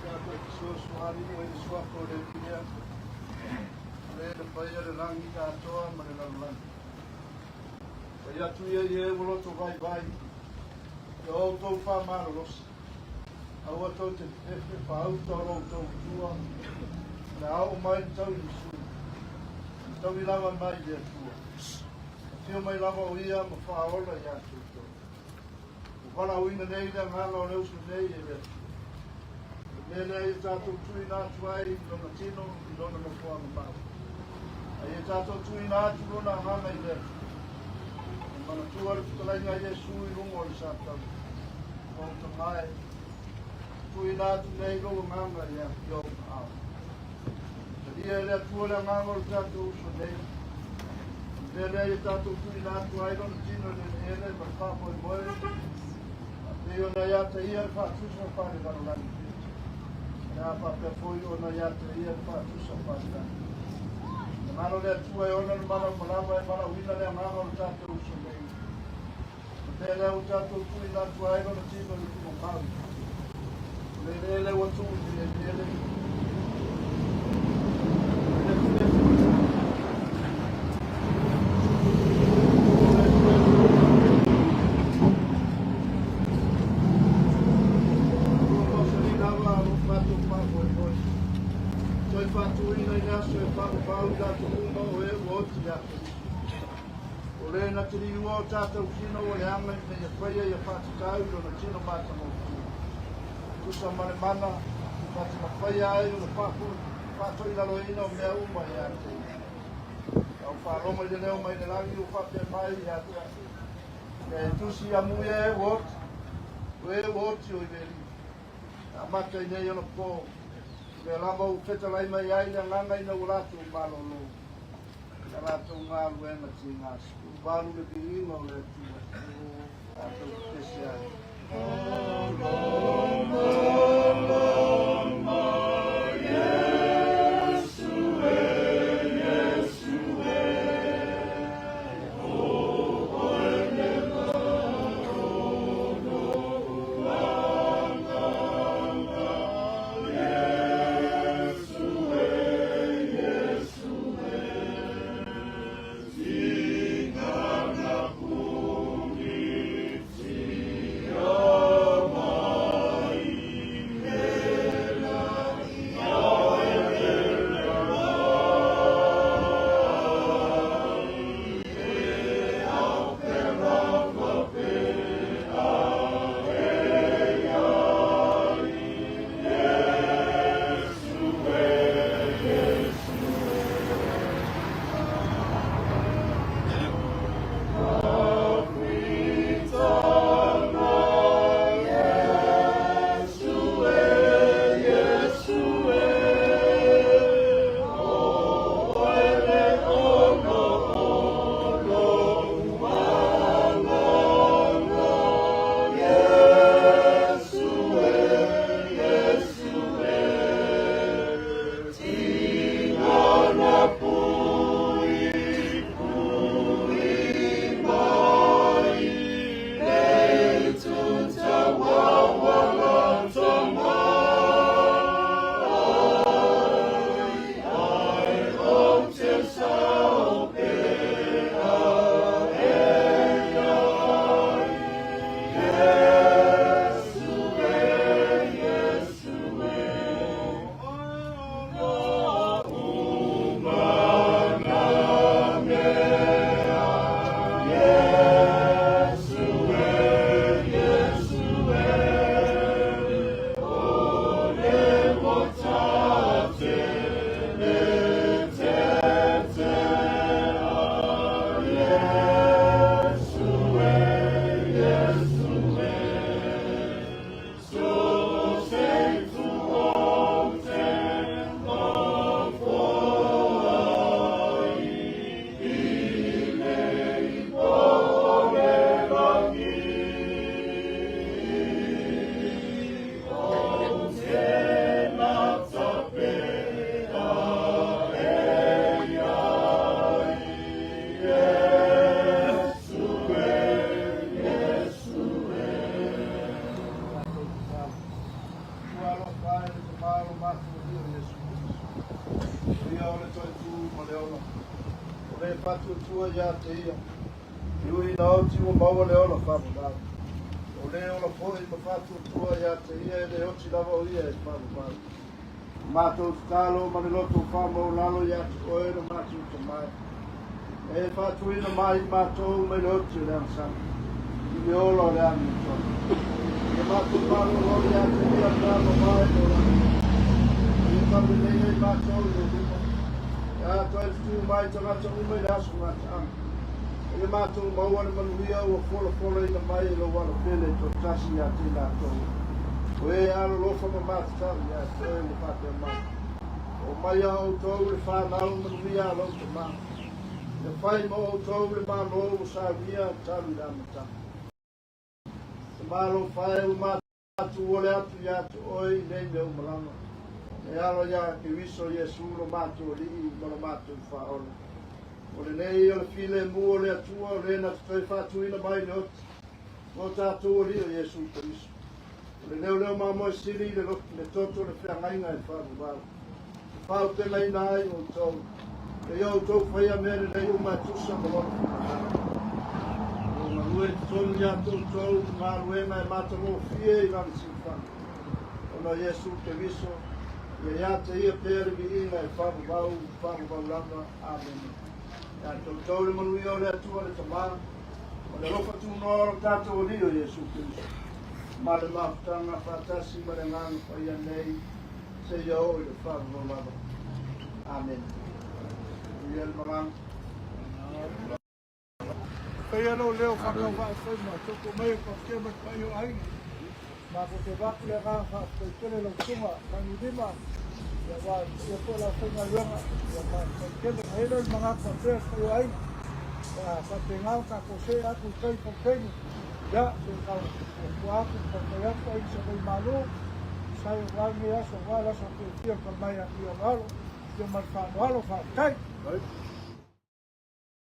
Ia te fesoasoani oe i le suafa o le Alii ea, o le na faia le lagi atoa ma le lalolagi. Fai atu ia i e ua loto vaivai, ia outou faamalolosi, aua tou te fefefe faauta o lo outou tua, o le a oo mai le tauimasui, e taui lava mai le Atua. Afio mai lava o ia ma faaola ia te outou. Ua valaauina nei le agaga o le uso nei e le Atua. O le mea lea ia tatou tuuina atu ai i lona tino i lona nofoaga mau. A ia tatou tuuina atu lona agaga i le Atua. E manatua le fetalaiga a Iesu i luga o le satau. O tagae, tuuina atu nei lou agaga ia i ou aao. Talia e le Atua le agaga o le tatou uso nei. O le mea lea ia tatou tuuina atu ai lona tino i le eleele ma le faamoemoe, a pei ona ia te ia le faatusa faalelalolagi. O le a faapea foi ona ia te ia le faatusa faalelalolagi. Finagalo le Atua e ona le mana uma lava e valaauina le agaga o le tatou uso nei. O le mea lea ua tatou tuuina atu ai lona tino i le tumamau. O le eleele ua tuu i le eleele. Toe faatuina i le aso e faavavau i latou uma o e ua oti ia Keriso. O le na te liua o tatou tino ua leaga ina ia faia ia faatatau i lona tino matagofie. Tusa ma le mana na te mafaia ai ona faatoilaloina o mea uma ia te ia. Lau faalogo i le leo mai le lagi ua faapea mai ia te au, Ia e tusi ia mui e ua oti, o e ua oti o i le alii. E amata i nei ona po, o lea lava ua fetalai mai ai le agaga ina ua latou malolo. Ia latou galuega tiga 18 le viiga o le Atua tatou pepese ai. faatuatua ia te ia, e ui ina oti ua maua le ola faavavau. O le ola foi ma faatuatua ia te ia e le oti lava o ia e faavavau. O matou tatalo ma le loto faamaualalo ia te oe lo matou Tama e, e faatuina mai i matou mai le oti o le agasala i le ola o le amiotonu. Ia matou malolo ia te ia pe a mavae le olaga. Ia taulelei ai matou i lou lima. E atoa ai le tutu mai tagata uma i le aso gataaga. Ia matou maua le manuia ua folafolaina mai e lou alopele toatasi ia te i latou. O e alolofa ma matatau ia te oe ua faapea mai. O mai a outou le fanau manuia a lou Tama. Ia fai mo outou le Malo ua saunia talu i le amataga. Te Malo fae ua matou ole atu ia te oe i nei mea uma lava. E alo ia Keriso Iesu lo matou Alii ma lo matou Faaola. O lenei o le filemu o le Atua o le na te toe faatuina mai le oti mo tatou Alii o Iesu Keriso. O le leoleo mamoe sili i le toto le feagaiga e faavavau. E faaupelaina ai outou. E ia outou faia mea lelei uma e tusa ma lona finagalo. O galue i totonu ia te outou galuega e matagofie i lana siufaga. Ona o Iesu Keriso, ia ia te ia pea le viiga e faavavau, faavavau lava. Amene. Ia te outou le manuia o le Atua le Tama, o le alofa tunoa o lo tatou Alii o Iesu Keriso, ma le mafutaga faatasi ma le Agaga Paia nei, seia oo i le faavavau lava. Amene. Ia le malaga. Faia lou leo faatauvaafai ma toko mai o papatea ma le paia o aiga. Matou te avatu le agaga faafetai tele i lau Susuga Tagilima, ia aua le paia foi o le aufaigaluega, ia faafetai tele. Ona i ai lea o le manatu faapea le paia o aiga, ia faapena ona tatou see atu i tai fautaimi, ia se i tau fuafua atu ma taumafai atu aiga Savaii Malo, tusa ai aua lenei aso, aua le aso fiafia o le mai atu i alo alo, ia ma le faaaloalo, faafetai.